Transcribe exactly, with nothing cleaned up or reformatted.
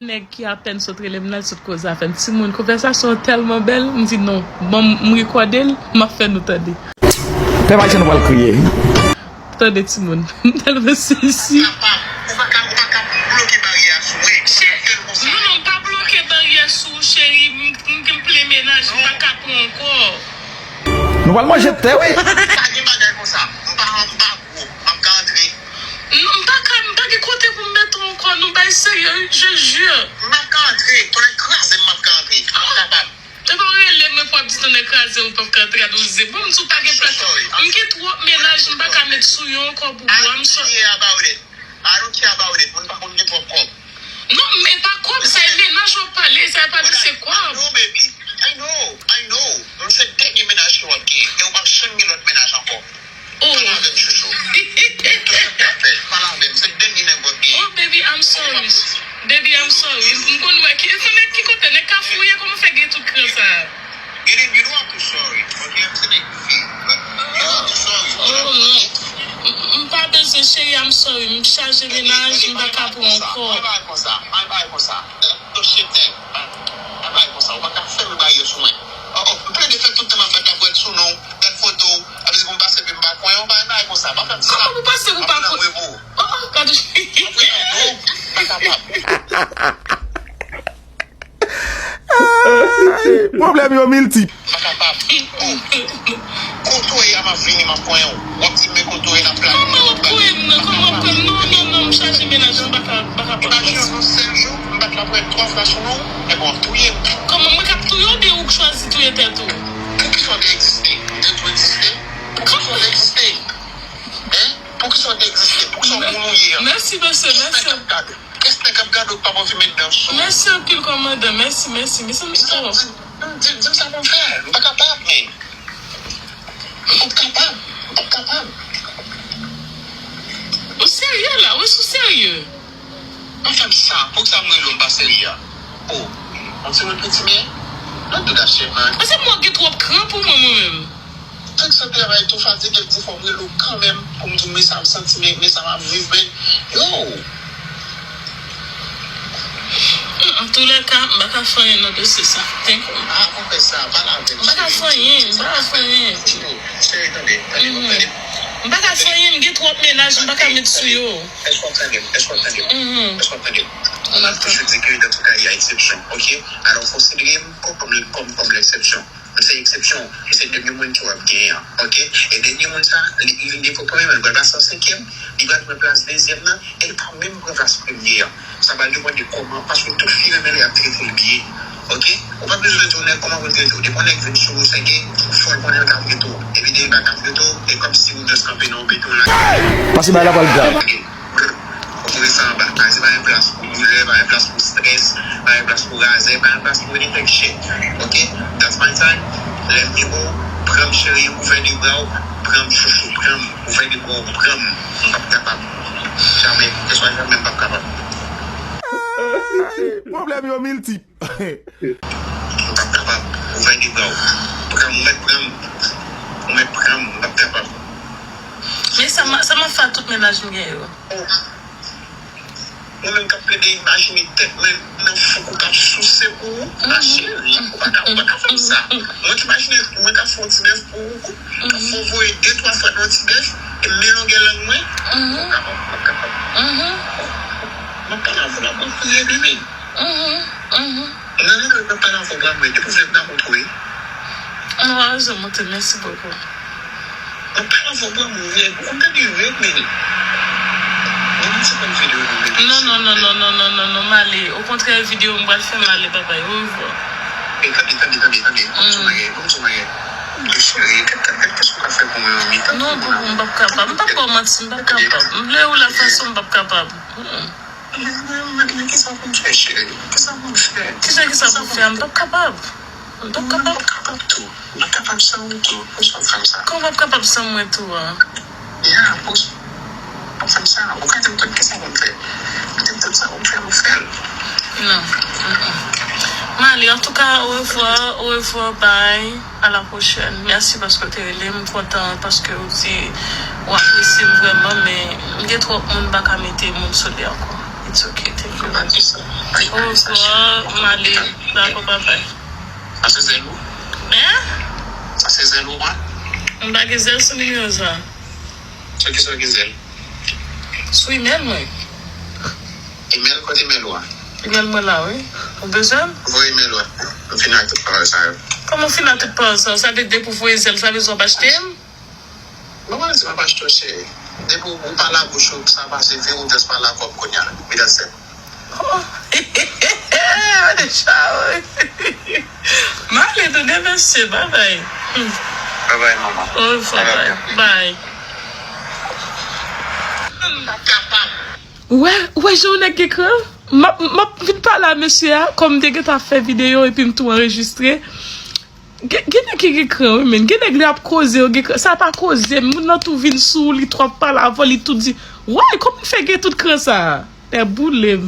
Nèg ki apèn sot rele m nan, l sot koze avè m. Timoun, konvèsasyon an tèlman bèl, m di non. Bon, m rekòde l, m ap fè nou tande. Pèp ayisyen, nou pral kriye. Tande timoun. M tèlman sezi. Ou pa ka, ou pa ka bloke baryè a sou mwen. Cheri, non, non, m pa bloke baryè sou ou, cheri. M, m, m plen menaj, m pa ka pran ankò. Nou pral manje tè, wi. Pa gen bagay konsa. M pa, m pa gwo. M ap ka antre. Non, m pa ka, m pa gen kote pou m mete w ankò, non, bay serye, wi, je jure. M ap ka antre, tonnè kraze m, m ap ka antre. M pa kapab. Depi w rele mwen pou w ap di tonnè kraze w, w p ap ka antre a doze. Bon, m di w pa gen plas. M gen twòp menaj, m pa ka met sou yo ankò pou ou. I'm sorry. I don't care about it. I don't care about it. Moun pa konn gen twòp kòb. Non, men pa kòb, sa e menaj w ap pale, sa e pa di se kòb. I know, baby. I know, I know. M se dènye menaj ke w ap gen. E w p ap janm gen lòt menaj ankò. Oh. Pale avè m, chouchou. Tout sa k ap fèt, pale avè m. Se dènye nèg w ap gen. Oh, baby, I'm sorry. Baby, I'm sorry. M konn wè ki, e se nèg ki kote, nèg Kafou ye, kòman fè gen tout kran sa? Eden, you know I'm too sorry. Ok, m se nèg fi. But you know I'm too sorry. Oh, non. M, m pa bezwen, cheri, I'm sorry. M chaje menaj, m pa ka pran ankò. Al bay konsa, al bay konsa. Don't shit then. Al bay konsa. Ou pa ka fèmen baryè sou mwen. Oh, oh, m plede fè tout tan m ap bat lapwèt sou non w, gad foto w, ap di pou m pase epi m pa konn w, pa bay konsa, pa fè m sa. Kòman pou pase pou pa konn? Oh, oh, gade. Apre nan non, pa kapab. Ay, pwoblèm yo miltip. Pa kapab. Oh. Kote w ye a, m ap vini, m ap konn w. W ap di m men kote w ye, n ap planifiye. Kòman w ap konn m nan? Kòman w ap konn m? Non, non, non, m chaje menaj, m pa ka, m pa ka pran. Imajine yon sèl jou, m bat lapwèt twa fwa sou non w, enben w ap touye m. Kòman mwen k ap touye w oubyen ou k chwazi touye tèt ou? Poukisa w te egziste? M te dwe egziste? Poukisa w te egziste? Hein? Poukisa w te egziste? Poukisa w moun ou ye a? Mèsi, mesye, mèsi. Kès nèg k ap gade w k p ap anvi met dan sou ou? Mèsi anpil, kòmandan. Mèsi, mèsi. Mèsi anpil. Di, di, di m sa pou m fè. M pa kapab, men. M p ap kapab. M p ap kapab. Ou serye la? Wi, sou serye. Pa fè m sa. Poukisa m rele w m pa serye a? Oh, yon timoun piti m ye? Don't do that shit, man. Paske mwen gen twòp kran pou mwen, mwen menm. Tout sa travay tou fatige m di fò m rele w kanmenm pou m di w men sa m santi, men, men sa m ap viv, men, yo. Antoulèka, m pa ka fè anyen nan dosye sa. Thank you. Ah, pa fè sa, pale avè m. M pa ka fè anyen, m pa ka fè anyen. Cheri, tande, tande, tande. M pa ka fè anyen, m gen twòp menaj, m pa ka met sou yo. Èske w ap tande m? Èske w ap tande m? Èske w ap tande m? M ap toujou di ke dans tout cas, il y a exception, ok? Alò, konsidere m kòm, kòm, kòm, kòm l'exception. M se eksepsyon, m se dènye moun ke w ap genyen an, ok? E dènye moun sa, li, li, li pou premye, men l pral pase an senkyèm, li pral pran plas dezyèm nan, e li pa menm pran plas premye an. Sa pral demande kòman, paske tout fi renmen lè y ap trete l byen, ok? Ou pa bezwen rete yon nèg kòman pou l trete w. Depi yon nèg vin sou ou, se ke fò l konnen l ka trete w. Epi depi l pa ka trete w, e kòmsi ou just kanpe nan yon beton la. Paske bagay la pral grav. Ok. Ou kite sa anba. Ayiti pa gen plas pou doulè, pa gen plas pou strès, pa gen plas pou razè, pa gen plas pou any type shit. Ok? That's my time. Lè m gen pou w, pran m cheri, ouvè de bra w, pran m chouchou, pran m, ouvè de bra w, pran m. M p ap kapab. Jamè, keswa jamè m p ap kapab. Pwoblèm yo miltip. M p ap kapab. Ouvè de bra w. Pran m, ou mèt pran m. Ou mèt pran m, m p ap kapab. Men sa m, sa m ap fè a tout menaj m gen yo. Mwen menm k ap plede imajine tèt mwen nan fouk ou k ap souse pou ou. Ma cheri, ou pa ka, ou pa ka fè m sa. Mwen k imajine mwen k ap fè yon ti bèf pou ou, k ap fè w voye de, twa fwa nan yon ti bèf, e men longè lang mwen. M p ap kapab, m p ap kapab. M ap pale avè w la, mwen kriye, bebe. Nan, nan, nan, nan, pale avè w, bra mwen, depi w vle m nan montre w. Mwen pa bezwen montre, mèsi bokou. Mwen pale avè w, bra mwen, ou konn tande rèd, men. Mwen, mwen se konn videyo nou, bebe. Non, non, non, non, non, non, non, non, m ale. Okontrè, videyo m pral fè m ale, babay, orevwa. E tande, tande, tande, tande. Ban m di w bagay, ban m di w bagay. Cheri, gad, gad, gad, kisa w ka fè pou mwen, manmi? Non, bokou, m p ap kapab. M p ap ba w manti, m p ap kapab. M vle ou la fason, m p ap kapab. Mm. Men, men, men kisa pou m fè, cheri? Kisa pou m fè? Kisa, kisa pou fè? M p ap kapab. M p ap kapab. M p ap kapab tou. M p ap kapab san ou tou. Poukisa w fè m sa? Kòman w p ap kapab san mwen tou a? Ya, poukisa w p ap fè m sa? Ou ka di m tout kisa pou m fè. Ou di m tout sa pou m fè, m fè l. Non. Mm-mm. M ale, antouka, orevwa, orevwa, bye. À la prochaine. Mèsi paske w te rele m. M kontan paske w di w apresye m vrèman, men m gen twòp moun, m pa ka mete moun sou li ankò. It's ok, thank you. Ou pa di sa. Bonswa, m ale. Dakò, papay. Sa se zèl ou? Hein? Sa se zèl ou, mwen? M pa gen zèl sou nimewo sa. Sou ki sa w gen zèl? Sou imèl mwen. Imèl, kote imèl ou a? Imèl mwen la, wi. Ou bezwen? Voye imèl ou a. M fini ak tout pawòl sa yo. Kòman fini ak tout pawòl sa? Sa vle di depi w voye zèl, sa vle di w ap achte m? Mwen pa di m ap achte w, cheri. Depi w pa la bouch ou, sa pase, vire w just pa la kòb kounye a. Medam sè. Oh. Mwen deja, wi. M ale tounen, mesye, babay. Babay, manman. Oh, babay. Bye. Ou wè, ou wè jan yon nèg gen kran? M ap, m ap vin pale a mesye a, kòm m te gentan fè videyo epi m tou anrejistre. Gen, gen nèg ki gen kran, wi, men. Gen nèg lè ap koze, yo gen kran. Sa pa koze, moun nan tou vin sou ou, li tou ap pale avè w, li tou di, "Woy, kòman w fè gen tout kran sa a?" Nèg boule m.